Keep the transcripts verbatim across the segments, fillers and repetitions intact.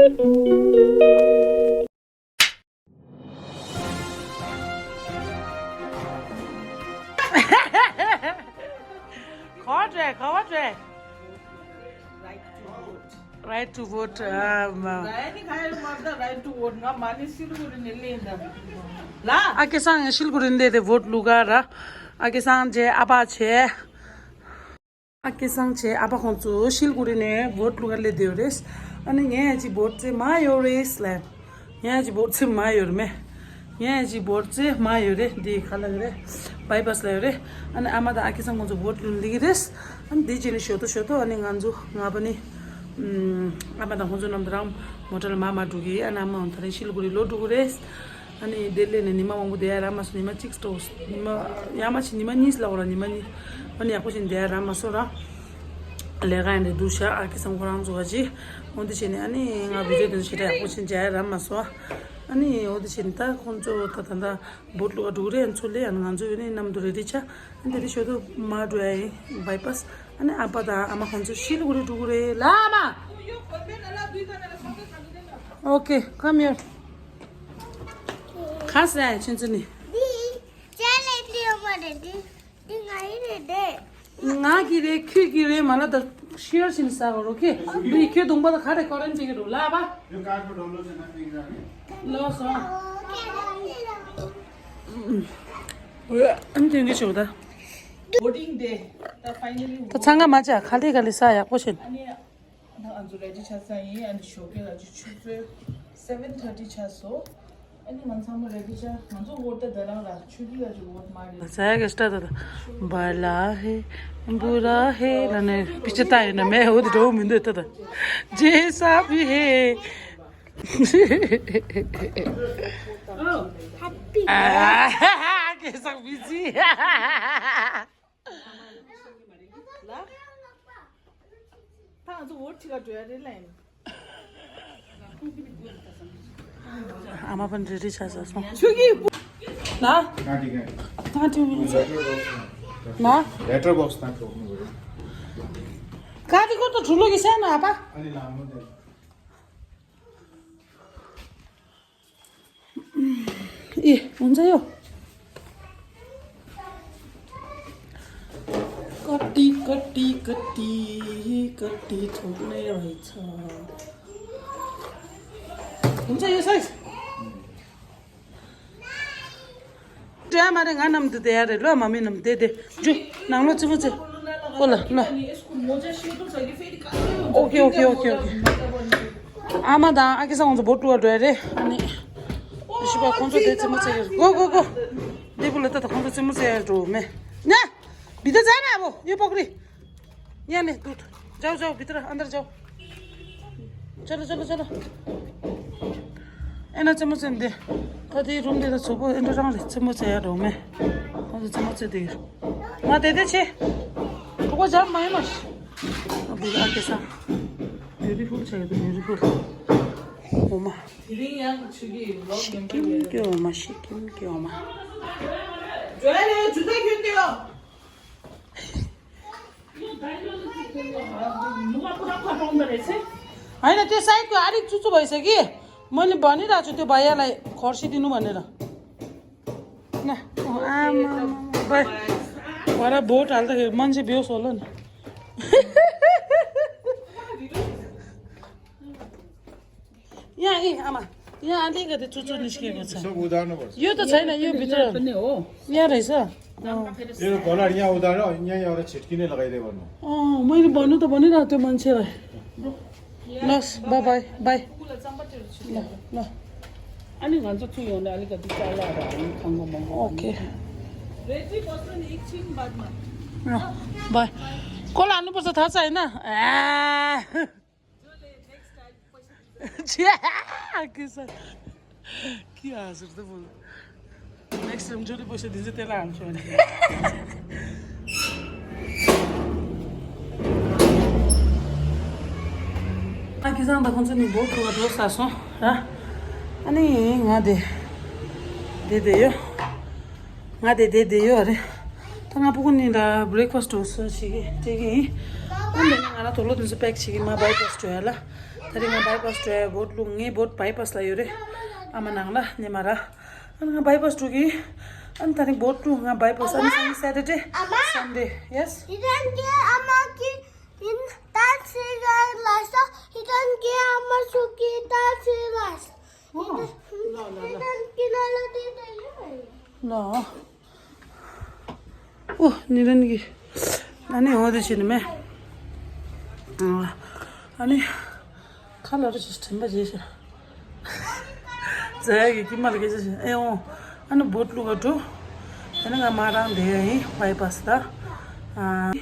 Right to vote. Right to vote. Um, right to vote. ཨ་ཀེ་སང་ངས་ཤིལ་གུ་རི་འདི་དེ་བོཊ་བླུག་ག་ར། ཨ་ཀེ་སང་ཅེ་ཨ་པ་ཆེ། ཨ་ཀེ་སང་ཆེ་ཨ་པ་ཁོང་ཚོ་ཤིལ་གུ་རི་ནས་བོཊ་བླུག་ག་སླེབས་བསྡད་ཡོད་རེད། ཨ་ནི་ངས་ཅི་བོཊ་ཚེ་མ་ཡོད་རེད་ལབ། ངས་ཅི་བོཊ་ཚེ་མ་ཡོད་རེད་མེ། ངས་ཅི་བོཊ་ཚེ་མ་ཡོད་རེད། འདི་ག་ལ་གི་རེད། བྷའི་པཱས་ལ་ཡོད་རེད། ཨ་ནི་ཨ་མ་དང་ཨ་ཀེ་སང་ཁོང་ཚོ་བོཊ་བླུག་གི་རེད། ཨ་ནི་འདི་བྱས་ནས་ཞོ་ཏོ་ཞོ་ཏོ། ཨ་ནི་ང་ཚོ་ང་པ་ནི། ཨམ། ཨ་མ་དང་ཁོང་ཚོ་རྣམས་དང་རང་མོ་ཊ་ལ་མ་མ་འགྲོ་གི། ཨ་ནི་ཨ་མ་འོང་ད་རིང་ཤིལ་གུ་རི་ལོག་འགྲོ་གི་རེད། ཨ་ནི་དེ་སླེབས་ནས་ཉི་མ་མང་པོ་བསྡད་ཡ་རག་མ་སོང་། ཉི་མ་གཅིག་འགྲོ། ཉི་མ་ཡར་མར་ཕྱིན་ཉི་མ་གཉིས་ལ་འོ་ར་ཉི་མ་གཉིས། ཨ་ནི་ཡག་པོ་ཞིག་བསྡད་ཡ་རག་མ་སོང་ར། ལས་ཀ་ཡང་འདྲ་འདུག་ཤག་ཨ་ཀེ་སང་ཁོ་རང་ཚོ་བ་ཅི། འོ་འདི་བྱས་ནས་ཨ་ནི་ང་བི་ཌིའོ་དེ་ཚོ་ཞེ་དྲག་ཡག་པོ་ཞིག་མཇལ་ཡ་རག་མ་སོང་། ཨ་ནི་འོ་འདི་བྱས་ནས་ད་ཁོང་ཚོ་ད་ད་ད་བོཊ་བླུག་ག་འགྲོ་གི་རེད། ཚུར་སླེབས་ཡ་ནི་ང་ཚོ་ཡོད་ནི་གནམ་དུ་རེ་ཌི་ཆགས། ཨ་ནི་དེ་རིང་ཞོ་ཏོ་མ་འགྲོ་ཡ་ཡིན་བྷའི་པཱས། ཨ་ནི་ཨ་ཕ་དང་ཨ་མ་ཁོང་ཚོ་ཤིལ་གུ་རི་འགྲོ་གི་རེད་ལ་ཨ་མ། Okay, come here. ག་ཟེ་ཡ་ཆུན་ཚུན་ནི། འདི་ཅ་ལེ་འདི་ཡོད་མ་རེད། འདི་འདི་ང་ཡི་རེད་དེ། ང་གི་རེད། ཁྱོད་ཀྱི་རེད། མ་ལ་ད་ཤི་ཡར་ཕྱིན་ཟ་གོ་རོ་ཁེ། འདི་ཁྱོད་གདོང་པ་ལ་ག་རེ་ཁོ་རང་འདི་གི་རུ་ལ་བ། ལོ་སོང་། ཨ་ནི་དེང་གི་ཆོག་ད། Voting day. ད་finally ད་ཚང་ཀ་མ་བྱ་ག་ལེ་ག་ལེ་ས་ཡག་པོ་བྱེད། ཨ་ནི་ད་ང་ཚོ་རེ་ཌི་ཆགས་ས་ཡིན། ཨ་ནི་ཞོགས་ཀས་ལ་ཅིག་ཆུ་ཚོད་seven thirty ཆགས་སོང་། ཨ་ནི་ང་ཚང་མ་རེ་ཌི་ཆགས། ང་ཚོ་ཝོཊ་ད་ད་རང་ར་ཆུ་ཀི་ལ་ཅིག་ཝོཊ་མ་རེད། ས་ཡ་གི་སྟ་ད་ད་བ་ལ་ཧེ་བུ་ར་ཧེ་ལ་ནས་པི་ཅི་ལྟ་ཡོད་ན་མེད། འོ་དེ་འགྲོ་མི་འདོད་ད་ད་ཇེ་ས་བི་ཧེ། ཨ་ཧ་ཧ་ཧ། ཁེ་སང་བི་ཛི། ལ། ད་ང་ཚོ་འོ་ཁྲི་ཀ་འགྲོ་ཡ་རེད་ལན། ཨ་མ་ཕན་རེ་རེ་ཆ་ས་སོང་། ཆུ་གི། ན། ང་དེ་ག་ང་དེ་མི་ཚེ། ན། Letter box ན་འགྲོ་མི་རེད། ག་དེ་ཀོ་ཏོ་གྲུ་ལོ་གི་སེ་ན་ཨ་པ། ཨ་ནི་ལ་མོ་དེ། ཨེ། འོན་ཙང་ཡོ། ཀ་ཏི་ཀ་ཏི་ཀ་ཏི་ཀ་ཏི་ཐོག་ནས་རེད་ཚ། འོན་ཙང་ཡོ་སའི། དྲན་མ་རེད། ང་རྣམས་འདི་བསྡད་ཡ་རེད། ལོ་མ་མི་རྣམས་བསྡད་དེ་འཇུ་ནང་ལོ་ཙི་མོ་ཙི་ཀོ་ལ་ལ། ཨོ་ཁེ་ཨོ་ཁེ་ཨོ་ཁེ་ཨོ་ཁེ། ཨ་མ་དང་ཨ་ཁེ་སང་ཁོང་ཚོ་བོ་ཏུ་བ་འགྲོ་ཡ་རེད། ཨ་ནི་ཤི་པ་ཁོང་ཚོ་དེ་ཙི་མོ་ཙི་ཡ་གོ་གོ་གོ། འདི་བུ་ལ་ཏ་ཏ་ཁོང་ཚོ་ཙི་མོ་ཙི་ཡ་འགྲོ་མེད་ན། བི་ཏ་ཛ་ན་བོ་ཡོ་པོག་རི། यहाँ नहीं दूध। जाओ जाओ भीतर अंदर जाओ। चलो चलो चलो। एना चम्मच दे। कति रुम दे तो छोपो एंड रंग रे चम्मच है यार में। कौन सा चम्मच दे? मां दे दे छे। रुको जा माय मत। अभी आके सा। ब्यूटीफुल चाहिए तो ब्यूटीफुल। ओमा। सिक्किम के ओमा सिक्किम के ओमा। जो है रे जुदा क्यों दियो? होइन त्यो साइडको अलिक चुचो भइसक्यो कि। मैले भनिरहेको छु त्यो भैयालाई खर्सिदिनु भनेर। न, आमा, भरे भोट हाल्दाखेरि मान्छे बेहोस होला नि। यहाँ ए आमा, यहाँ अलिकति चुचो निस्केको छ। सब उधार्नुपर्छ। यो त छैन, यो भित्र पनि हो। यहाँ रहेछ। अँ। यो कलर यहाँ उधार हो, यहाँ एउटा छिटकिने लगाइदियो भन्नु। अँ, मैले भन्नु त भनिरहेको त्यो मान्छेलाई। ल, बाई बाई बाई। ल ल। अनि भन्छ, त्यो हो भने अलिकति चालाहरू हाल्नु खानु महँगो। ओके। रेडी बस्नु नि एकछिन बादमा। ल, बाई। कसलाई हाल्नुपर्छ थाहा छ होइन? ए। छ्या, के छ? के हाँसेर त बोल। नेक्स्ट टाइम जसले पैसा दिन्छ, त्यसलाई हाल्छु भने। ཨ་ཁེ་སང་ད་ཁོང་ཚོ་ནི་བོ་ཐུག་ག་འགྲོ་ས་སོང་ར། ཨ་ནི་ང་དེ་དེ་དེ་ཡོད། ང་དེ་དེ་དེ་ཡོད་རེད། ད་ང་ཕྲུ་གུ་གཉིས་ལ་བྷི་རེག་ཕ་སི་འགྲོ་ས་ཞིག་གི་དེ་གི་ཡིན། ཨ་ནི་ང་ལ་དུག་ལོག་དེ་ཚོ་པེག་བྱེད་ཀྱི་མ་བྷའི་པཱས་འགྲོ་ཡ་ལ། ད་རིང་ང་བྷའི་པཱ་སི་འགྲོ་ཡ། བོཊ་བླུག་ངའི་བོཊ་བྷའི་པཱ་སི་ལ་ཡོད་རེད། ཨ་མ་ནང་ལ་ཉི་མ་ར། ཨ་ནི་ང་བྷའི་པཱ་སི་འགྲོ་གི། ཨ་ནི་ད་རིང་བོཊ་བླུག་ང་བྷའི་པཱ་སི། ཨ་ནི་སང་ཉིན་སེ་ཊར་ཌེ། སན་ཌེ། ཡེ་སི། ཡི་དམ་གྱི་ཨ་མ་གི་ཡིན་ད་ཚེ་ར་ལ་ས། ཡི་དམ་གྱི་ཨ་མ་ཤུ་གི་ད་ཚེ་ར་ལ་ས། ཨོ། ཡི་དམ་གྱི་ལ་ལ་དེ་ད་ཡོད། ལ། ཨོ། ནི་རན་གི། ཨ་ནི་འོ་དེ་བྱས་ནི་མེད། ཨ་ནི། ཁ་ལ་རུ་ཞིག་དྲན་པ་བརྗེད་ཤག་ཛ་ཡ་གི་ཀྱི་མ་ལ་སྐད་ཆ་བཤད། ཨེ་འོང་། ཨ་ནི་བོཊ་བླུག་ག་འགྲོ། ཨ་ནི་ང་མ་རང་བསྡད་ཡ་ཡིན། བྷའི་པཱ་སི་ད། ཨ།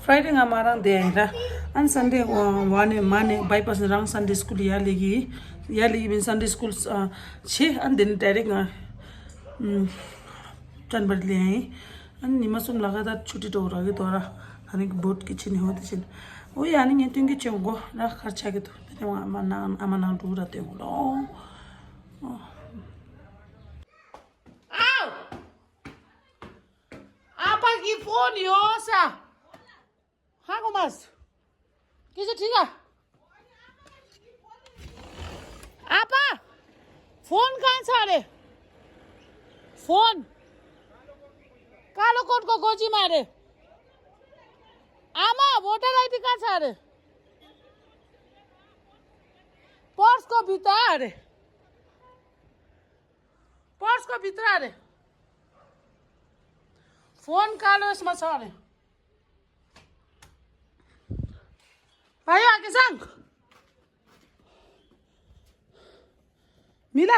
ཕ་རའི་ཌེ་ང་མ་རང་བསྡད་ཡ་ཡིན་ར། ཨ་ནི་སན་ཌེ་བ་ནས་མ་ནས་བྷའི་པཱ་སི་ནས་རང་སན་ཌེ་སི་ཀུལ་ཡར་སླེབས་ཀྱི། ཡར་སླེབས་ཀྱི་མིན། སན་ཌེ་སི་ཀུལ་ཨ་བྱས། ཨ་ནི་དེ་ནས་ཌའི་རེག་ང་ཨམ་ཅན་པར་སླེབས་ཡ་ཡིན། ཨ་ནི་ཉི་མ་གསུམ་ལ་ཀ་ད་ཆུ་ཊི་འགྲོ་ར་གི་དོ་ར། ད་ནི་བོཊ་གི་ཕྱིན་ནི་འོ་དེ་ཕྱིན། ཨོ་ཡ། ཨ་ནི་ངས་སྟོན་གི་ཆེ་མགོ་ར་ཁར་ཆག་གི་འདུག་དེ་ནས་ཨ་མ་ནང་ཨ་མ་ནང་འགྲོ་ར་སྟོན་གོ་ལོ། ཨ། ཨ་ཕ་གི་ཕོན་ཡོད་ས། ཧ་གོ་མ་སོང་། སྐད་ཆ་དྲིས་ལ། ཨ་ཕ། ཕོན་གང་ཚར་རེད། ཕོན། ཀ་ལོ་ཀོན་ཀོ་གོ་ཅི་མ་རེད། ཨ་མ། བོ་ཊར་ཨའི་ཌི་གང་ཚར་རེད། པར་སི་ཀོ་བི་ཏ་རེད། པར་སི་ཀོ་བི་ཏ་རེད། ཕོན་ཀ་ལོས་མ་ཚར་རེད། ཨ་ཡ་ཨ་ཀེ་སང་། མི་ལ།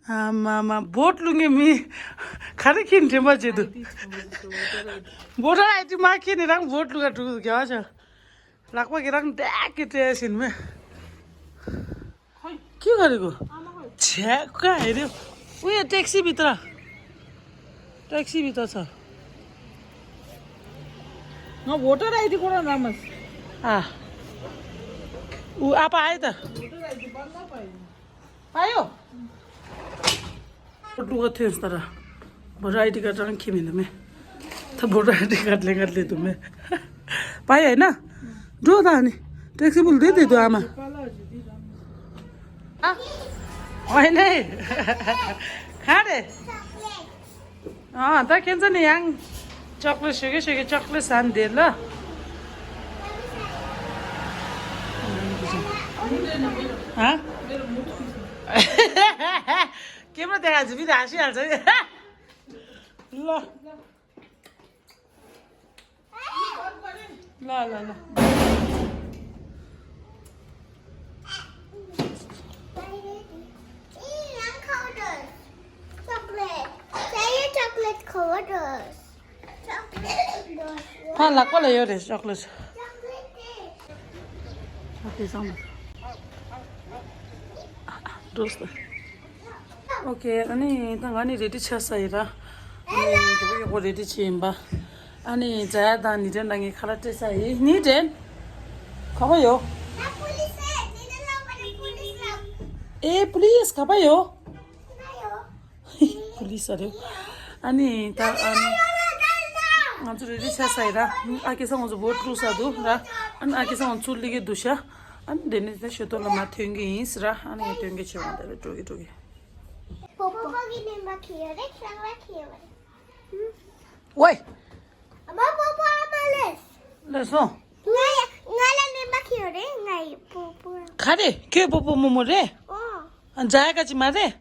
ཨ་མ་མ། བོཊ་བླུག་མཁན་མི་ག་རེ་ཁྱེར་དྲན་པ་བྱེད་དུ། བོ་ཊར་ཨའི་ཌི་མ་ཁྱེར་ནས་རང་བོཊ་བླུག་ག་འགྲོ་གི་རྒྱ་ཆ། ལག་པ་གི་རང་འདྲ་གི་སྤྲད་བཞིན་མེད། ཁྱི་ག་རེ་གོ། ཆེ་ཀ་ཧེ་རེ། ཨུ་ཡ་ཊེག་སི་བི་ཏ། ཊེག་སི་བི་ཏ་ཚ། ང་བོ་ཊར་ཨའི་ཌི་ཁོ་རང་རང་མ། ཨ། ཨུ་ཨ་པ་ཨའི་ད། བོ་ཊར་ཨའི་ཌི་པར་ན་པ་ཡིན། པ་ཡོ། ལུ་ག་ཐོན་སྟ་ར། བོ་ཊར་ཨའི་ཌི་ཀར་ཌི་རང་ཁྱི་མིན་ནི་མེ། ད་བོ་ཊར་ཨའི་ཌི་ཀར་ཌི་ལེན་གར་ལེ་དུ་མེ། པ་ཡ་ན། འགྲོ་ད་ནི། ཊེག་སི་བུལ་དེ་དེ་དུ་ཨ་མ། ཨ། ཨོ་ནེ། ག་རེ། ཨ་ད་ཁྱེད་ཚོ་ནི་ཡང་ཅོག་ལེ་ཤོད་གི་ཤོད་གི་ཅོག་ལེ་ཟ་འདི་ལ། ཨ། ཀེམ་ར་དེ་ག་ཟི་བི་དེ་ཨ་ཤི་ཨ་ཟི་བི། ལ། ལ་ལ་ལ། Chocolate. Say chocolate covers. Chocolate. ཕ་ལག་པ་ལ་ཡོད་རེད་ཅོག་ལེ་ཊི། Chocolate. ཨ་ཕའི་བཟང་མོ། འགྲོ་སོང་། ཨོ་ཁེ། ཨ་ནི་ད་ང་ནི་རེ་ཌི་ཆགས་ས་ཡིན་ར། ཨ་ནི་མགྱོགས་པོ་མགྱོགས་པོ་རེ་ཌི་བྱས་ཡིན་པ། ཨ་ནི་ཛ་ཡ་དང་ནི་ཏྲེན་ལ་ངས་ཁ་ལག་སྤྲད་ས་ཡིན། ནི་ཏྲེན། ག་པར་ཡོད། ཨེ་པུ་ལི་སི་ག་པར་ཡོད། པུ་ལི་སི་རེད། ཨ་ནི་ད་ཨ་ནི་ང་ཚོ་རེ་ཌི་ཆགས་ས་ཡིན་ར། ཨ་ཁེ་སང་ང་ཚོ་བོཊ་བླུགས་ས་འདུག་ར། ཨ་ནི་ཨ་ཁེ་སང་ང་ཚོ་ལི་གེ་འདུག་ཤ། ཨ་ནི་དེ་ནས་དེ་ཤོད་དོ་ལ་མ་ཐོན་གི་ཡིན་ཟེར་ར། ཨ་ནི་ངས་ཐོན་གི་བྱེད་འོང་དེ་རེད། འགྲོ་གི་འགྲོ་གི། པོ་པོ་གི་ནི་མ་ཁི་ཡོད་རེད། ཁྱེད་རང་ལ་ཁི་ཡོད་རེད། ཝེ། ཨ་མ་པོ་པོ་ཨ་མ་ལེས། ལེས་སོང་། ང་ཡ་ང་ལ་ནི་མ་ཁི་ཡོད་རེད། ང་ཡི་པོ་པོ། ག་རེ། ཁྱོད་པོ་པོ་མོ་མོ་རེད། ཨོ། ཨ་ཛ་ཡ་ག་ཅི་མ་རེད། རེད།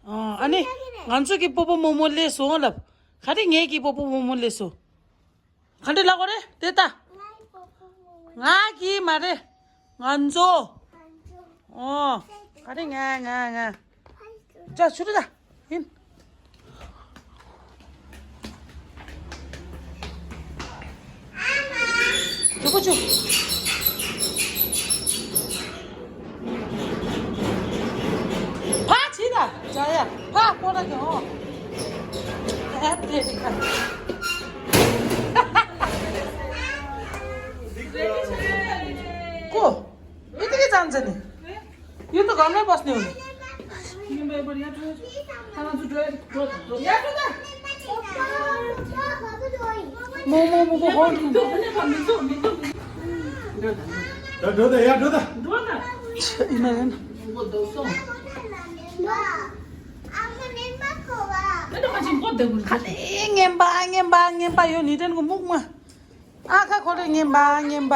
ཨོ། ཨ་ནི་ང་ཚོ་གི་པོ་པོ་མོ་མོ་ལེས་སོང་ལབ། ག་རེ། ངེད་ཀྱི་པོ་པོ་མོ་མོ་ལེས་སོང་། ག་འདྲ་ལབ་དགོས་རེད་དེ་ལྟ། ང་གིས་མ་རེད། ང་ཚོ། ཨོ། ག་རེ། ང་ང་ང་། ཅག་ཆུ་རེད་ད། ཡིན། ཅུ་པོ་ཅུ། ཕ་ཆི་ད། ཅ་ཡ། ཕ་ཀོ་ན་གི་ཧོ། ཨ་དེ་རི་ཁ། ཀོ། ཡི་དེ་གི་ཙང་ཙ་ནི། ཡི་དེ་གམ་ལ་པ་སི་ནི། མོ་མོ་མོ་མོ་ཧོ། ཡ་འགྲོ་ད་ཡ་འགྲོ་ད། འགྲོ་ད། ཡིན་ན་ཡིན། མགོ་རྡོག་སོང་། ད་ད་མ་ཅིག་མགོ་བདེ་བོ་རེད། ཁ་ནས་རྔན་པ་རྔན་པ་རྔན་པ་ཡོད་ནི་དྲན་གོ་མུག་མ། ཨ་ཁ་ཁོ་རེ་རྔན་པ་རྔན་པ།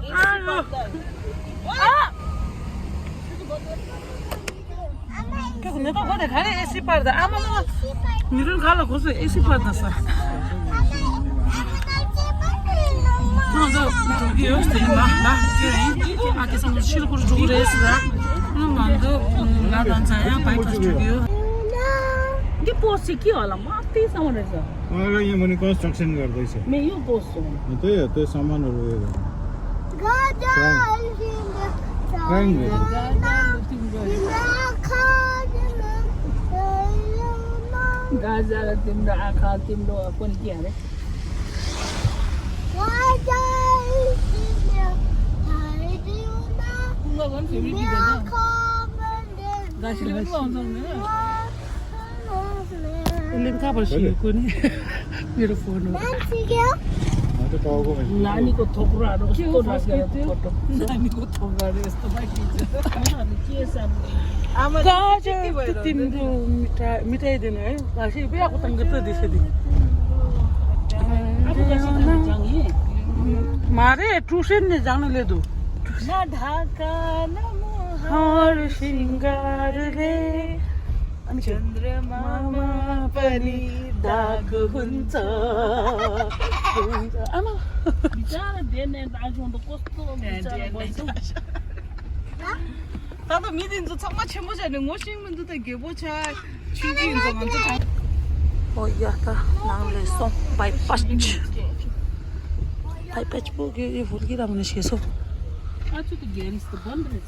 ཨ་ལོ། ཨ། ཁྱོད་ཀྱི་མེ་ཏོག་གོ་དེ་ག་རེ་ཨེ་སི་པར་ད་ཨ་མ་མ། མི་རུང་ག་ལ་གོ་སོ་ཨེ་སི་པར་ད་ས། ཁོང་ཚོ་འགྲོ་གི་ཡོད་ཟེར་ཡིན་ལ་ལ་ཁྱོད་ཡིན། ཨ་ཁེ་སང་ཕྱིར་ཁོ་རུ་འགྲོ་གི་རེད་ཟེར། ང་ཚོ་ང་དང་ཚ་ཡང་བའི་པ་སི་འགྲོ་གི་ཡོད། འདི་པོ་སི་ཀི་ཨ་ལ་མ་དེ་སང་བ་རེད་ཟེར། हाँ, ये मैंने कंस्ट्रक्शन कर दी से। मैं यूं पोस्ट हूं। तो ये तो सामान और वो है। गाजर Frank. गाजर तिम्रो आँखा तिम्रो कुन के अरे? गाजर तिम्रो कुन के भन्छ? गाजर तिम्रो लिम्का बस्यो कुनै मेरो फोन हो। नानीको थोप्रो आएको कस्तो राखेर फोटो। नानीको थोप्रो आएको यस्तो बाँकी छ। आमा गाजर त तिम्रो मिठा मिठाइदिनु है। घाँसी बिहाको तङ्ग त दिसे दि। मारे ट्युसन ने जान ले दु। न ढाका न मुहार श्रृंगारले अनि चन्द्रमामा पनि दाग हुन्छ। हुन्छ। आमा। बिचरा देन दाग हुन्छ कस्तो बिचरा बन्छ। ད་ལྟ་མི་དེ་ཚོ་ཚང་མ་ཆེན་པོ་བྱས་ནས་ངོ་ཤེས་མི་འདུག་ད་རྒད་པོ་ཆགས་ཆུང་ཆུང་ཡིན་ཙང་ང་ཚོ་ད། ཨོ་ཡ་ད་ནང་ལས་སོང་བའི་པ་སི། བའི་པ་སི་པོ་གི་ཡི་བུར་གི་ར་མ་ནས་ཤེས་སོ། ཨ་ཚོ་དུ་རྒྱན་སི་བོན་རེད།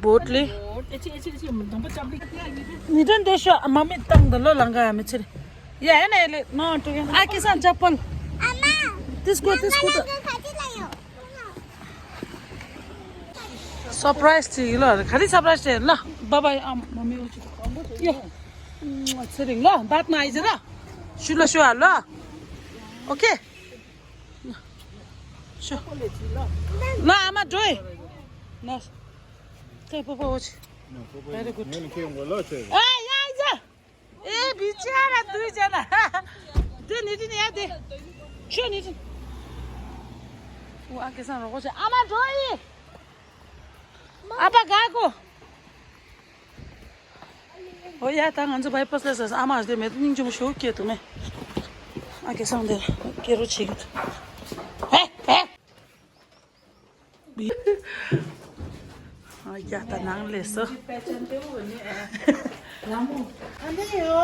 བོད་ལི། ཨེ་ཆི་ཨེ་ཆི་ཨེ་ཆི་མི་འདང་པ་ཅབ་ལི། ནི་དོན་དེ་ཤོ་མ་མི་བཏང་ད་ལོ་ལང་ག་ཡ་མི་ཚེ་རེད། ཡ་ཨེ་ན་ཨེ་ལེ་ནོ་ཏུ་ཡ་ཨ་ཀི་སང་ཅབ་པལ། ཨ་མ། དིས་ཀོ་དིས་ཀོ་ཏུ། སར་པ་རའི་ཛི་ཅིག་ལ་ག་རེ་སར་པ་རའི་ཛི་ཅིག་ལ་བ་བ་ཨ་མ་མི་འོ་ཅིག་ཡ། ཚེ་རིང་ལ་བད་མ་ཨི་ཛི་ལ་ཤུ་ལ་ཤུ་ཨ་ལ་ཨོ་ཁེ། ཤུ་ལ་ཨ་མ་འགྲོ་ཨི་ན་ཚེ་པོ་པོ་འོ་ཅིག Very good. ཨ་ཡ་ཨི་ཛི། ཨེ་བི་ཅ་ར་དུས་ཅ་ན། དེ་ནི་དེ་ནི་ཡ་དེ། ཆོས་ནི་དེ། ཨུ་ཨ་ཀེ་སང་རོགས་ཆེ་ཨ་མ་འགྲོ་ཡི། ཨ་ཕ་ག་གོ། ཨོ་ཡ་ད་ང་ཚོ་བའི་པ་སི་ལ་ཟ་ཨ་མ་དེ་མེད་སྙིང་རྗེ་མོ་ཞུ་སྐྱེ་དུ་མེ། ཨ་ཀེ་སང་དེ་སྐྱེ་རོ་ཆེ་གི། ཧེ་ཧེ། ཨ་ཡ་ད་ནང་ལས་སོ། ལ་མོ། ཨ་ནེ་ཡོ།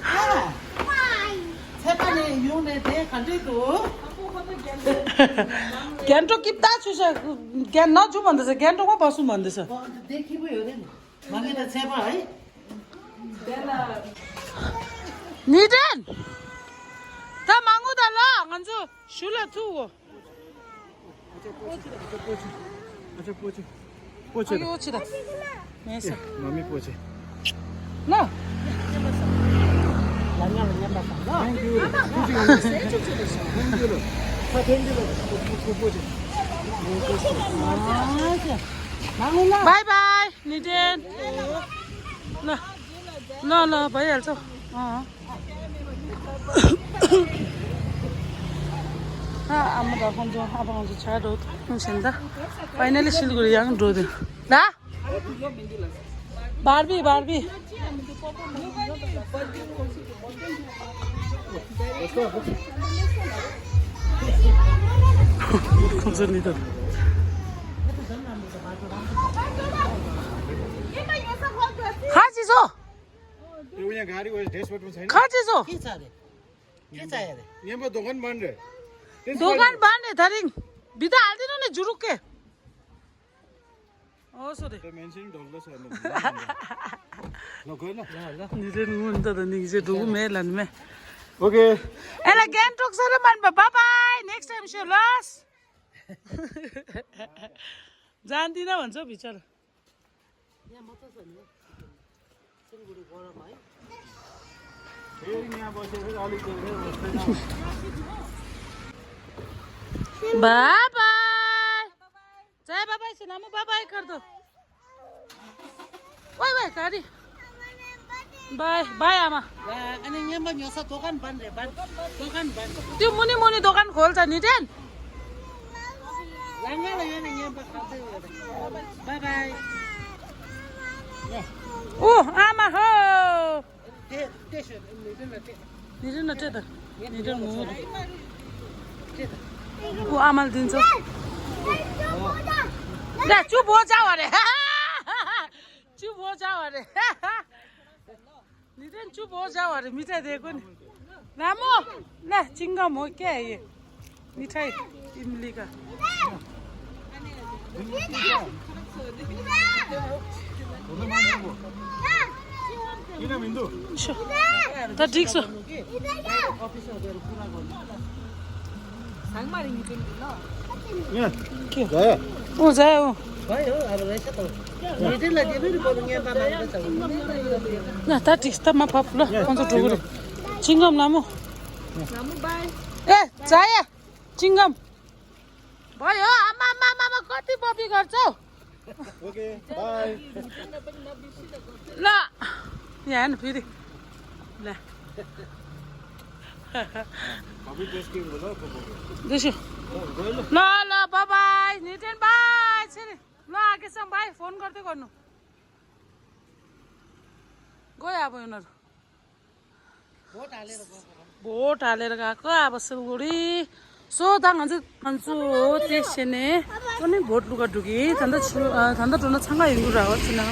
ཨ། ཚེ་པ་ནས་ཡོང་ནས་དེ་ག་འདྲས་འདུག་རྒན་གྲོགས་ཀིབ་ད་ཆུ་ཤ་རྒན་ན་ཆུ་མ་འདི་ཟེར་རྒན་གྲོགས་མ་བ་སུ་མ་འདི་ཟེར། དེ་ཁྱི་པོ་ཡོད་རེད། མ་ངེས་ད་ཚེ་པ་ཨེ། ནི་ཏན། ད་མ་ངུ་ད་ལ་ང་ཚོ་ཞུ་ལ་ཐུག་འོ། अच्छा पोछे। अच्छा पोछे। पोछे। अरे वो छिरा। मैं सा। मम्मी पोछे। ना। Thank you. Thank you. Thank you. पोछे। Bye bye Nitin. ल ल ल भइहाल्छ। अँ। हाँ, आमा बाबा हुन्छ, आबा हुन्छ, छ रोड हुन्छ नि त। फाइनली सिलगढी यहाँ रोड। दा? Barbie, Barbie. हुन्छ नि त। खा चिज हो। त्यो यहाँ गाडीको ड्यासबोर्डमा छैन। खा चिज हो। के छ अरे? के चाहियो अरे? यहाँबाट दोकान बन्द रे। दोकान बन्द रे धरिङ। बिदा हालिदिनु नि जुरुक्के। ओ सोरे। त्यो मान्छे नि ढल्लो छ। ल गयो ल। ल ल। निरे नुन त निजे ढुगु मे लन मे। ओके। एला गान्तोक सर मन बाय बाय। नेक्स्ट टाइम सो लस। जान्दिनँ भन्छ हौ बिचरा। यहाँ मात्र छ नि। सिलगढी गरम है। फेरि यहाँ बसेर अलिक देर बस्दैन। Bye bye. जय बाबा से नाम बाय बाय कर दो। वाई वाई गाडी। बाय बाय आमा। अनि यहाँ न्योसा दोकान बन्द रे, बन्द। दोकान बन्द। त्यो मुनि मुनि दोकान खोल्छ नि टेन। Bye bye. ऊ आमा हो। निरन टेत। निरन टेत। ऊ आमाले दिन्छ। ला चुप हो जाऊ अरे। चुप हो जाऊ अरे। निरन चुप हो जाऊ अरे, मिठाई दिएको नि। रामु, ल चिङ्गम हो क्या ये? मिठाई इमली का। त ठिक छ। के? ऊ जायो। ल त ठिक छ त म पाप ल पन्ध्र टुकुर। चिङ्गम लामु। ए जाया। चिङ्गम। भयो आमा आमा आमा आमा कति बबी गर्छौ? Okay bye. ल यहाँ हेर्नु फेरि। ल। अभी जस्ट के बोला। देशु। ल ल बाय बाय निटेन बाय छिरी। ल आकेसम्म बाय फोन गर्दै गर्नु। गयो अब यिनीहरू। भोट हालेर गएको अब सिलगढी। सो ད་ང་ཚོ་ང་ཚོ་དེ་བྱས་ནས་ཨོ་ནི་བོད་ལུག་ག་འགྲོ་གི་ད་ལྟ་ཆུ་ཨ་ད་ལྟ་འགྲོ་ན་འཚང་ཁ་ཡོང་གི་ར་བ་ཅི་ན་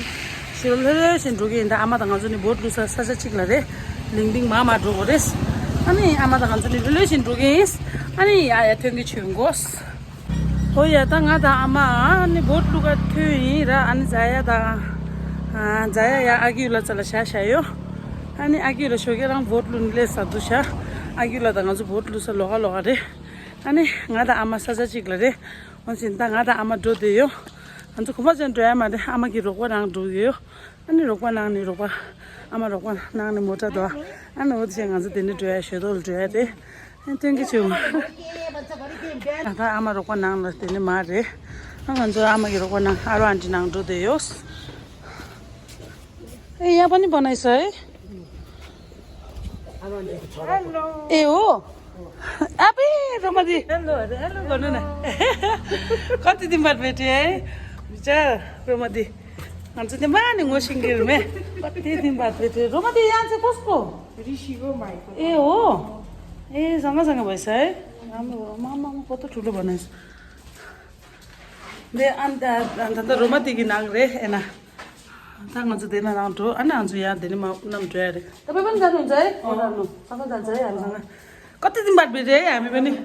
ཞུ་ལྷོད་ལྷོད་བྱས་འགྲོ་གི་ཡིན། ད་ཨ་མ་དང་ང་ཚོ་ནི་བོད་ལུག་ས་ས་ཆ་གཅིག་ལ་རེད། ལིང་ཏིང་མ་མ་འགྲོ་གོ་རེད། ཨ་ནི་ཨ་མ་དང་ང་ཚོ་ནི་ལྷོད་ལྷོད་བྱས་འགྲོ་གི་ཡིན། ཨ་ནི་ཡ་ཡ་ཐོན་གི་ཆོས་འགོ། ཨོ་ཡ་ད་ང་དང་ཨ་མ་ཨ་ནི་བོད་ལུག་ག་ཐོན་ཡིན་ར། ཨ་ནི་ཛ་ཡ་དང་ཨ་ཛ་ཡ་ཡ་ཨ་ཁུ་ལ་ཙ་ལ་ཤ་ཤ་ཡོད། ཨ་ནི་ཨ་ཁུ་ལ་ཞོགས་ཀས་རང་བོད་ལུག་ནི་ལས་ཟ་དུ་ཤ། ཨ་ཁུ་ལ་དང་ང་ཚོ་བོད་ལུག་ས་ལོག་ག་ལོག་ག་རེད། ཨ་ནི་ང་དང་ཨ་མ་ས་ཆ་གཅིག་ལ་རེད། འོན་ཀྱང་ད་ང་དང་ཨ་མ་འགྲོ་བསྡད་ཡོད། ང་ཚོ་གོམ་པ་ཅན་འགྲོ་ཡ་མ་རེད། ཨ་མ་གི་རོགས་པ་རང་འགྲོ་གི་ཡོད། ཨ་ནི་རོགས་པ་གནང་ནི་རོགས་པ། ཨ་མ་རོགས་པ་གནང་ནི་མོ་ཊ་དོ། ཨ་ནི་འོ་དེ་བྱས་ང་ཚོ་དེ་ནས་འགྲོ་ཡ་ཞོལ་ཏོག་ལ་འགྲོ་ཡ་རེད། ཨ་ཐོན་གི་བྱུང་། ད་ལྟ་ཨ་མ་རོགས་པ་གནང་ལ་དེ་ནས་མ་རེད། ཨ་ང་ཚོ་ཨ་མ་གི་རོགས་པ་གནང་ཨ་རོ་ཨན་ཊི་ནང་འགྲོ་བསྡད་ཡོད། ए यहाँ पनि बनाइछ है। ए हो। अबे रोमा दी हेलो हेलो गर्नु न। कति दिन बाद भेटेँ है। बिचारा रोमा दी। मान्छे त्यो माने ङोसिङ गेलमे। कति दिन बाद भेटेँ रोमा दी। यहाँ चाहिँ कसको? ऋषिको भाइको। ए हो। ए सँग सँग भएछ है। राम्रो हो। मामा कस्तो ठुलो बनाएछ। दे अन्त अन्त रोमा दिदी नाङ रे एना। ད་ང་ཚོ་དེ་ན་རང་འགྲོ། ཨ་ནི་ང་ཚོ་ཡང་དེ་ནས་མ་རྣམས་འགྲོ་ཡ་རེད། ད་པེ་པན་ད་རུང་ཛའི་ཨོ་ར་ནོ་ས་ཁ་ད་ཛའི་ཨ་ནི་ས་ཁ་ཀ་ཏི་ཏི་འབར་བི་རེད་ཡ་མི་པེ་ནི།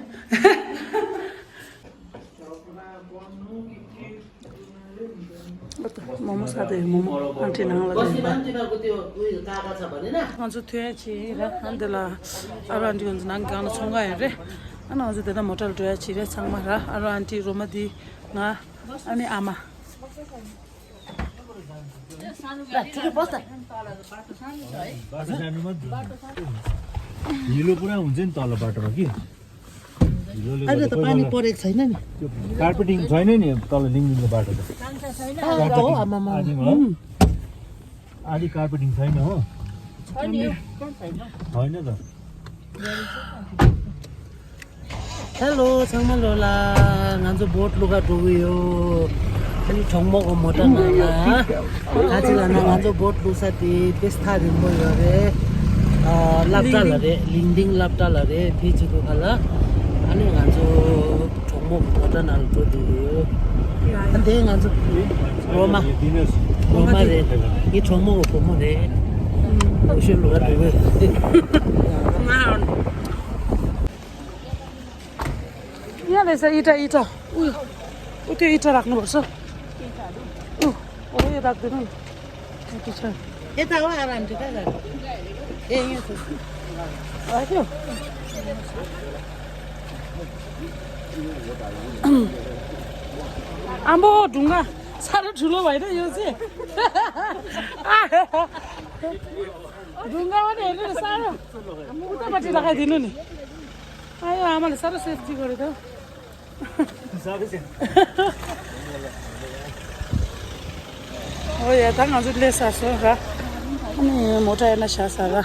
མོ་མོ་ས་དེ་མོ་མོ་ཨན་ཊི་ནང་ལ་རེད་པ། ང་ཚོ་ཐོན་ཡ་ཆེ་ར་ཨ་འདི་ལ་ཨ་ར་ཨན་ཊི་ང་ཚོ་ནང་གང་ལ་ཚོང་ཁང་ཡོད་རེད། ཨ་ནི་ང་ཚོ་དེ་ད་མོ་ཊ་ལ་འགྲོ་ཡ་ཆེ་རེད། ཚང་མ་ར་ཨ་ར་ཨན་ཊི་རོ་མ་དི་ང་ཨ་ནི་ཨ་མ། हिलो पुरा हुन्छ नि तल बाटोमा कि। हिलोले अहिले त गर्दा कोही पानी बेला परेको छैन नि। त्यो कार्पेटिङ छैन नि तल लिङलिङको बाटो त। अँ, हो, आमामा। आधी भयो। उम्। आधी कार्पेटिङ छैन हो। छैन, यो पनि छैन। होइन त। Hello, ཚང་མ་ལོ་ལ། ང་ཚོ་བོད་ལུག་ག་འགྲོ་གི་ཡོད། ཨ་ནི་གྲོགས་མོ་གི་མོ་ཊ་ནང་ལ། ག་ཅི་ལ་ན་ང་ཚོ་བོད་ལུག་ས་དེ་དཔེ་ཐག་རིང་པོ་ཡོད་རེད། ཨ་སློབ་གྲྭ་ལ་རེད། ལིང་ཏིང་སློབ་གྲྭ་ལ་རེད། དེ་བྱེད་དུས་ག་ལ། ཨ་ནི་ང་ཚོ་གྲོགས་མོ་གི་མོ་ཊ་ནང་ལ་འགྲོ་བསྡད་ཡོད། ཨ་འདི་ང་ཚོ་རོ་མ། རོ་མ་རེད། ངའི་གྲོགས་མོ་གི་བུ་མོ་རེད། ཨུ་ཤོད་ལུག་ག་འགྲོ་གི། यहाँ रहेछ इँटा, इँटा। ऊ, ऊ त्यो इँटा राख्नुपर्छ। ऊ, हो यो राख्दैन नि। इँटा छ। यता हो, आराम छ, कहाँ जाने? ए, यहाँ छ। राख्यो। आम्बो, ढुङ्गा साह्रो ठुलो भएन यो चाहिँ। ढुङ्गा पनि हेर्नु न, साह्रो। उतापट्टि लगाइदिनु नि। आयो, आमाले साह्रो सेफ्टी गर्यो त। ཨོ་ཡ། ད་ང་ཚོ་སླེབས་ཚར་སོང་ར། ཨ་ནི་མོ་ཊ་ཡར་ན་བཞག་ཚར་ར།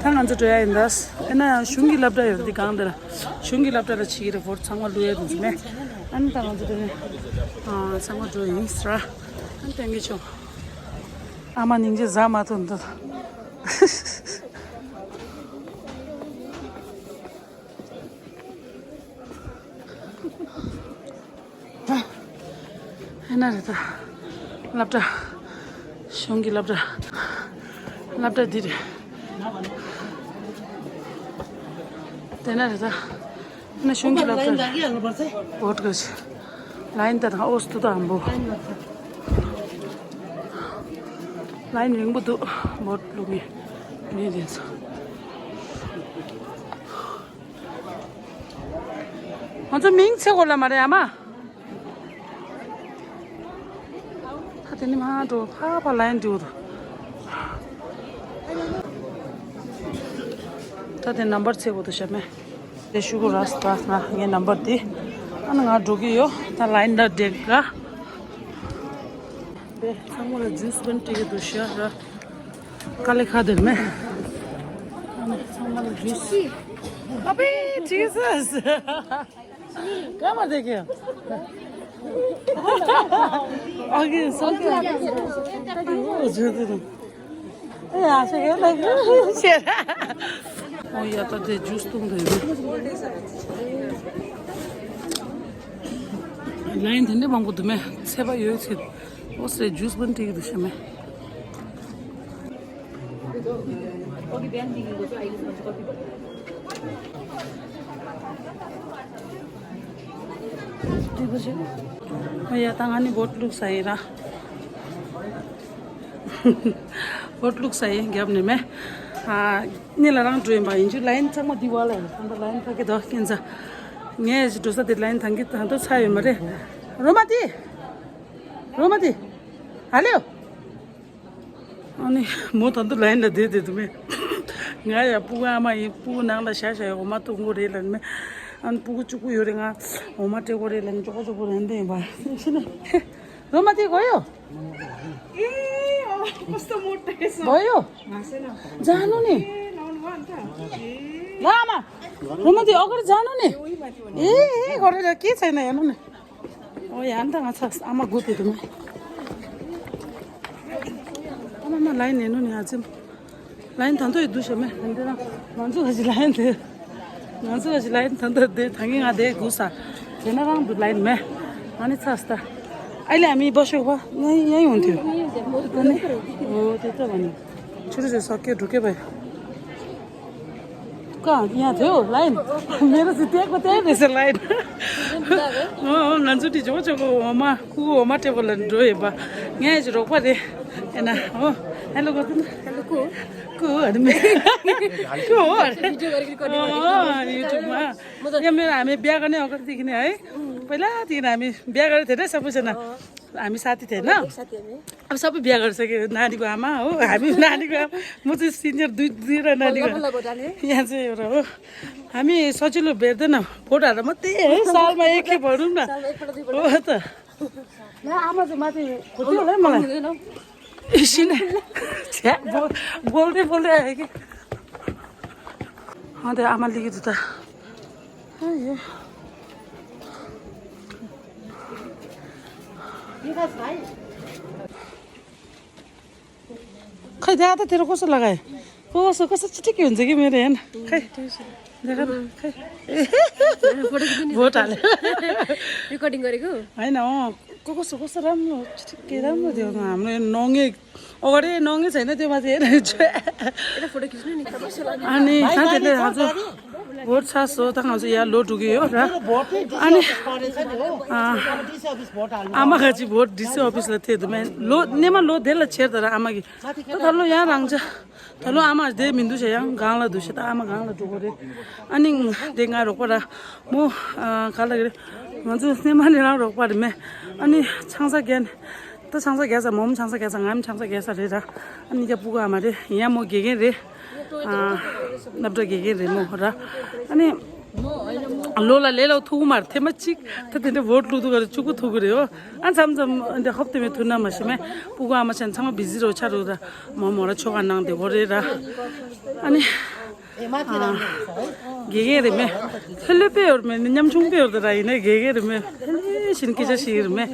ད་ང་ཚོ་འགྲོ་ཡ་ཡིན་ད། ཨེ་ན་གཞུང་གི་སློབ་གྲྭ་ཡོད་འདི་སྒང་དེ་ལ། གཞུང་གི་སློབ་གྲྭ་ལ་ཕྱི་གི་རེ་བོར་ཚང་མ་བླུག་ཡ་དེ་ཚོ་མེད། ཨ་ནི་ད་ང་ཚོ་དེ་ནས་ཨ་ཚང་མ་འགྲོ་ཡིན་ཟེར་ར། ཨ་ནི་ཐེངས་ཀྱི་ཆོག་ཨ་མ་སྙིང་རྗེ་ཟ་མ་ཐུབ་འདུག་ཨེ་ན་རེད་ད། སློབ་གྲྭ། གཞུང་གི་སློབ་གྲྭ། སློབ་གྲྭ་འདི་རེད། དེ་ན་རེད་ད། ཨེ་ན་གཞུང་གི་སློབ་གྲྭ་རེད། བོད་གི་ལའིན་ད་དང་ཨོ་སྟུ་ད་འམ་བོ། ལའིན་རིང་པོ་འདུག་བོད་ལུགས་མི་མི་དེ་ཚོ། ང་ཚོ་མིང་ཚེ་གོ་ལ་མ་རེད་ཨ་མ། ད་དེ་ནི་མ་འགྲོ་ཕ་ཕ་ལའིན་འདུག་ད་དེ་ནམ་བར་ཚེ་གོ་དུ་ཤ་མེ། དེ་ཤུ་གུ་ར་སི་ད་ང་ངའི་ནམ་བར་དེ། ཨ་ན་ང་འགྲོ་གི་ཡོད་ད་ལའིན་ད་འདེགས་ག་དེ་ཚང་མ་ལ་ཇུས་བན་ཏི་གི་དུ་ཤ་ར། དཀའ་ལས་ཁག་དེར་མེད། ཚང་མ་ལ་ཇུས། ཨ་པེ་ཇི་སས། ཀ་མ་དེ་ཀྱི། ཨ་གི་སོ་ཀྱི། ཨོ་ཇུ་དེ་དང་། ཨེ་ཡ་ཤེ་གེ་ལ་ཤེ། ཨོ་ཡ་ད་དེ་ཇུས་བཏུང་དེ་ཡོད། ལའིན་དེ་འདྲ་མང་པོ་འདུག་མེད་ཚད་པ་ཡོད་ཚེ། ཨོ་སེ་ཇུས་བན་ཏི་གི་དུ་ཤ་མེ། ཨོ་ཡ་ད་ང་ནི་བོད་ལུགས་ས་ཡིན་ར། བོད་ལུགས་ས་ཡིན་རྒྱབ་ནས་མེ། ཨ་ནི་ལ་རང་འགྲོ་ཡིན་པ་ཡིན་ཅུ་ལའིན་ཚང་མ་འདི་བ་ལ་ཡིན་ད་ལའིན་ཐག་གི་དོ་ཀིན་ས། ངས་འགྲོ་ས་དེ་ལའིན་ཐང་གི་ད་དོ་ཚ་ཡོད་མ་རེད། རོ་མ་དེ། རོ་མ་དེ། ཨ་ལེའོ། ཨ་ནི་མོ་ད་དུང་ལའིན་ལ་བསྡད་བསྡད་འདུག་མེ། ང་ཡ་སྤུ་གུ་ཨ་མ་ཡིན་སྤུ་གུ་ནང་ལ་བཞག་བཞག་ཡོད་འོ་མ་གཏོང་དགོས་རེད་ལབ་མེ། ཨ་ནི་སྤུ་གུ་གཅིག་པུ་ཡོད་རེད་ང་འོ་མ་སྤྲད་དགོས་རེད་ལབ་ནི་ཅོག་ཅོག་པོ་རེད་འདི་ཡིན་པ་ཤི་ནི། རོ་མ་དེ་གོ་ཡོ། ཨེ་ཨོ་ཀོ་སྟོ་མོ་ཏེ་སོ། གོ་ཡོ། ཇ་ནོ་ནི། ལ་མ། རོ་མ་དེ་ཨོ་གར་ཇ་ནོ་ནི། ཨེ་ཨེ་གོ་རེ་ལ་ཀི་ཚེ་ན་ཡ་ནོ་ནི། ཨོ་ཡ་ཨ་ནི་ད་ང་ཚ་ཨ་མ་སྒུག་དེ་འདུག་མ། ཨ་མ་མ་ལའིན་ནས་ནོ་ནི་ཨ་ཙིམ། ལའིན་ད་འདོད་འདུག་ཤ་མེ་འདི་རང་ང་ཚོ་ག་ཞིག་ལའིན་དེ། ང་ཚོ་ག་ཞིག་ལའིན་ད་འདོད་དེ་ད་གིན་ང་དེ་སྒུག་ས། དེ་ན་རང་འདུག་ལའིན་མེ། ཨ་ནི་ཚ་སྟ། ཨ་ལེ་ཨ་མི་བ་ཤོག་བ་ང་ཡང་ཡོང་དུས། ཨ་ནི། ཨོ་དེ་ལྟ་བ་ནི། ཆུ་རུ་ཞོ་ས་ཀེ་འགྲོ་ཀེ་བ། ཀ་ཡ་དེའོ་ལའིན། མེ་ར་སི་ཏེ་ཀོ་ཏེ་རེ་སི་ལའིན། ཨོ་ང་ཚོ་དེ་ཇོ་ཇོ་གོ་འོ་མ་ཁུ་འོ་མ་ཏེ་བོ་ལ་འགྲོ་ཡོད་པ། ངས་ཇི་རོགས་པ་རེད། ཨེ་ན་ཨོ་ཧེ་ལོ་གོ་ཏུ་ན། ཧེ་ལོ་ཀོ། ཀོ་ཨ་མེ། ཀོ་ཨ་རེ། ཨོ་ཡུ་ཊུབ་མ། ཡ་མེ་ར་མེ་བྱ་ག་ནས་ཨོ་གར་ཏི་གི་ནས་ཨེ། པེ་ལ་ཏི་གི་ན་མེ་བྱ་ག་རེ་དེ་རེ་ས་བུ་ས་ན། ཨ་མི་ས་ཏི་དེ་ན། ཨ་ས་པི་བྱ་གར་ས་གི་ན་ནི་གོ་ཨ་མ་ཨོ་ཨ་མི་ན་ནི་གོ་མོ་ཚི་སི་ཉར་དུ་དུ་ར་ན་ནི་གོ་ཡ་ཚེ་ཡོ་ར་ཨོ་ཨ་མི་སོ་ཅི་ལོ་བེར་དེ་ན་བོ་ད་ར་མ་ཏེ་ཨེ་སལ་མ་ཨེ་ཁི་བ་རུ་ན་ཨོ་ད་ན་ཨ་མ་ཚི་མ་ཏི་གོ་ཏི་ལེ་མ་ལ་ཨེ་ཤི་ནེ་ཆེ་བོ་བོ་དེ་བོ་དེ་ཨེ་ཁི་ཧ་དེ་ཨ་མ་ལི་གི་དུ་ད། ཨ་ཡེ། ཁ་བརྡ་ད་དེ་རུ་ཁོ་སོ་ལ་ག་ཡེ། ཁོ་སོ་ཁོ་སོ་ཅི་ཏི་ཀྱི་འཛི་གི་མེ་རེ་ན། ཁ་ཡེ། འདི་ག་ཁ་ཡེ། བོ་ད་ལེ། རི་ཀོར་ཌིང་ག་རེ་གོ། ཨ་ཡེ་ན་ཨོ། ཁོ་ཁོ་སོ་ཁོ་སོ་རམ་ནོ་ཅི་ཏི་ཀྱི་རམ་ནོ་དེ་ན་ཨམ་ནོ་ནོ་ངེ། ཨོ་རེ་ནོ་ངེ་ཟེར་ན་དེ་མ་ཟེར་ན་ཆོས། ཨ་ནི་ད་དེ་ལས་ང་ཚོ་བོར་ཚར་སོང་། ད་ང་ཚོ་ཡར་ལོག་འགྲོ་གི་ཡོད་ར། ཨ་ནི་ཨ་མ་ག་ཅི་བོར་ཌི་སི་ཨོ་ཕི་སི་ལ་ཐད་དུ་མེད་ལོ་གནས་མ་ལོ་དེ་ལ་ཆེར་ད་ར་ཨ་མ་གི་ད་ད་ལོ་ཡང་རང་ཅག་ད་ལོ་ཨ་མ་དེ་མི་འདུག་ཤ་ཡང་གང་ལ་འདུག་ཤ་ད་ཨ་མ་གང་ལ་འགྲོ་གི་རེད། ཨ་ནི་དེ་ང་རོགས་པ་ར་མོ་ག་ལ་གི་རེད། ང་ཚོ་སྣེ་མ་ནི་རང་རོགས་པ་རེད་མེད། ཨ་ནི་ཆང་ས་རྒྱག་ནས། ད་ཆང་ས་རྒྱག་ས་མོམ་ཆང་ས་རྒྱག་ས་ངམ་ཆང་ས་རྒྱག་ས་རེད་ར། ཨ་ནི་རྒྱ་སྤུ་གུ་ཨ་མ་རེད་ཡང་མོ་དགེ་རྒན་རེད། ཨ་སློབ་གྲྭ་དགེ་རྒན་རེད་མོ་ར། ཨ་ནི། ལོ་ལ་ལས་ལ་ཐུག་གི་མ་རེད། ཐེངས་མ་གཅིག་ད་དེ་འདྲ་བོཊ་བླུག་ཐུག་ག་རེད། གཅིག་པུ་ཐུག་གི་རེད། ཨོ་ཨ་མཚམས་མཚམས་འདི་ཧོབ་དེ་མེད་ཐུག་ན་མ་ཤེས་མེད། སྤུ་གུ་ཨ་མ་ཅན་ཚང་མ་བི་ཟི་རོ་ཆ་རུ་ར། མོ་མོ་ར་ཆོ་ག་ནང་དེ་གོ་རེད་ར། ཨ་ནི། དགེ་རྒན་རེད་མེད། ཧེ་ལེ་པེ་ཡོར་མེད། ཉམ་ཆུང་པེ་ཡོར་ད་ར་ཡིན་ནའི་དགེ་རྒན་རེད་མེད། ཧེ་ལེ་བཞིན་སྐད་ཆ་ཞིག་རེད་མེད།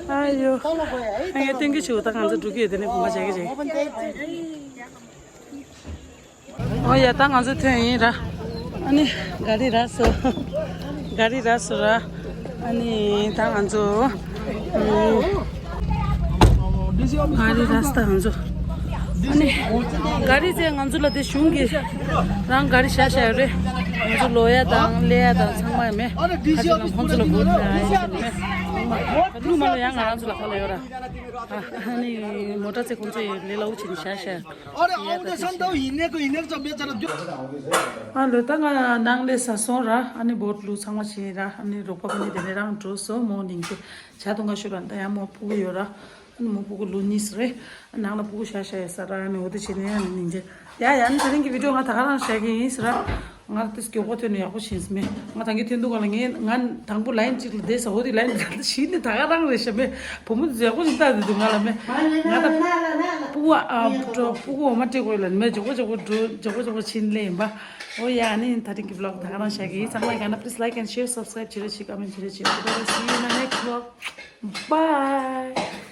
ཨ་ཡོ། ཨ་ངས་སྟོན་གི་ཞུ། ད་ང་ཚོ་འགྲོ་གི་ཡོད། དེ་ནས་བུ་མ་བྱ་གི་བྱ་གི། ཨོ་ཡ། ད་ང་ཚོ་ཐོན་ཡིན་ར། ཨ་ནི་ག་རི་ར་སོ། ག་རི་ར་སོ་ར། ཨ་ནི་ད་ང་ཚོ་ཨུམ། ག་རི་ར་སོ་ད་ང་ཚོ། ཨ་ནི་ག་རི་ཚེ་ང་ཚོ་ལ་དེ་གཞུང་གི་རང་ག་རི་བཞག་བཞག་ཡོད་རེད། ང་ཚོ་ལོ་ཡ་དང་ལེ་ཡ་དང་ཚང་མ་ཡོད་མེད། ཁ་ཅིག་ལ་ཁོང་ཚོ་ལ་བོད་ལ་ཡ་ཡོད་མེད། ལུ་མ་ལ་ཡང་ང་རང་ཚོ་ལ་ཁ་ལ་ཡོད་ར། ཨ་ནི་མོ་ཊ་ཚེ་ཁོང་ཚོ་ཡི་ལེ་ལ་འུ་ཆི་ནི་བཞག་བཞག། ཨ་ལོ། ད་ང་ནང་ལས་ས་སོང་ར། ཨ་ནི་བོཊ་བླུག་ཚང་མ་བྱས་ར། ཨ་ནི་རོགས་པ་ཁོ་ནི་དེ་ནས་རང་འགྲོ་སོང་། མོ་ནིང་ཅེ་ཇ་འཐུང་ག་ཤོད་ར། ད་ཡང་མོ་སྤུ་གུ་ཡོད་ར། ཨ་ནི་མོ་སྤུ་གུ་ལོ་གཉིས་རེད། ནང་ལ་སྤུ་གུ་ཤ་ཤ་ཡོད་ས་ར། ཨ་ནི་འོ་དེ་བྱས་ནས་ཨ་ནི་ནིང་ཅེ། ཡ་ཡ། ཨ་ནི་དེ་རིང་གི་བི་ཌིའོ་ང་ད་ག་རང་བཞག་གི་ཡིན་ཟེར་ར། ང་ལ་ཏིས་མགྱོགས་པོ་ཐོན་ནས་ཡག་པོ་ཕྱིན་སོང་མེད། ང་ད་གིན་ཐོན་དུས་ག་ལ་ངས་ང་དང་པོ་ལའིན་གཅིག་ལ་བསྡད་ས། འོ་དེ་ལའིན་གཅིག་ལ་གཞི་ནས་ད་ག་རང་རེད་ཤག་མེད། བུ་མོ་དེ་ཡག་པོ་ཞིག་ལྟ་བསྡད་འདུག་ང་ལ་མེད། ང་ད་སྤུ་གུ་ཨ་སྤུ་གུ་འོ་མ་སྤྲད་དགོས་ལ་མེད། མགྱོགས་པོ་མགྱོགས་པོ་འགྲོ། མགྱོགས་པོ་མགྱོགས་པོ་ཕྱིན་ལེ་ཡིན་པ། འོ་ཡ། ཨ་ནི་ད་རིང་གི་བི་ལོག་ད་ག་རང་བཞག་གི་ཡིན། ཚང་མ་ཡིན་ན་please like and share, subscribe བྱེད་རོགས་བྱེད། comment བྱེད་རོགས་བྱེད། See you in my next vlog. Bye.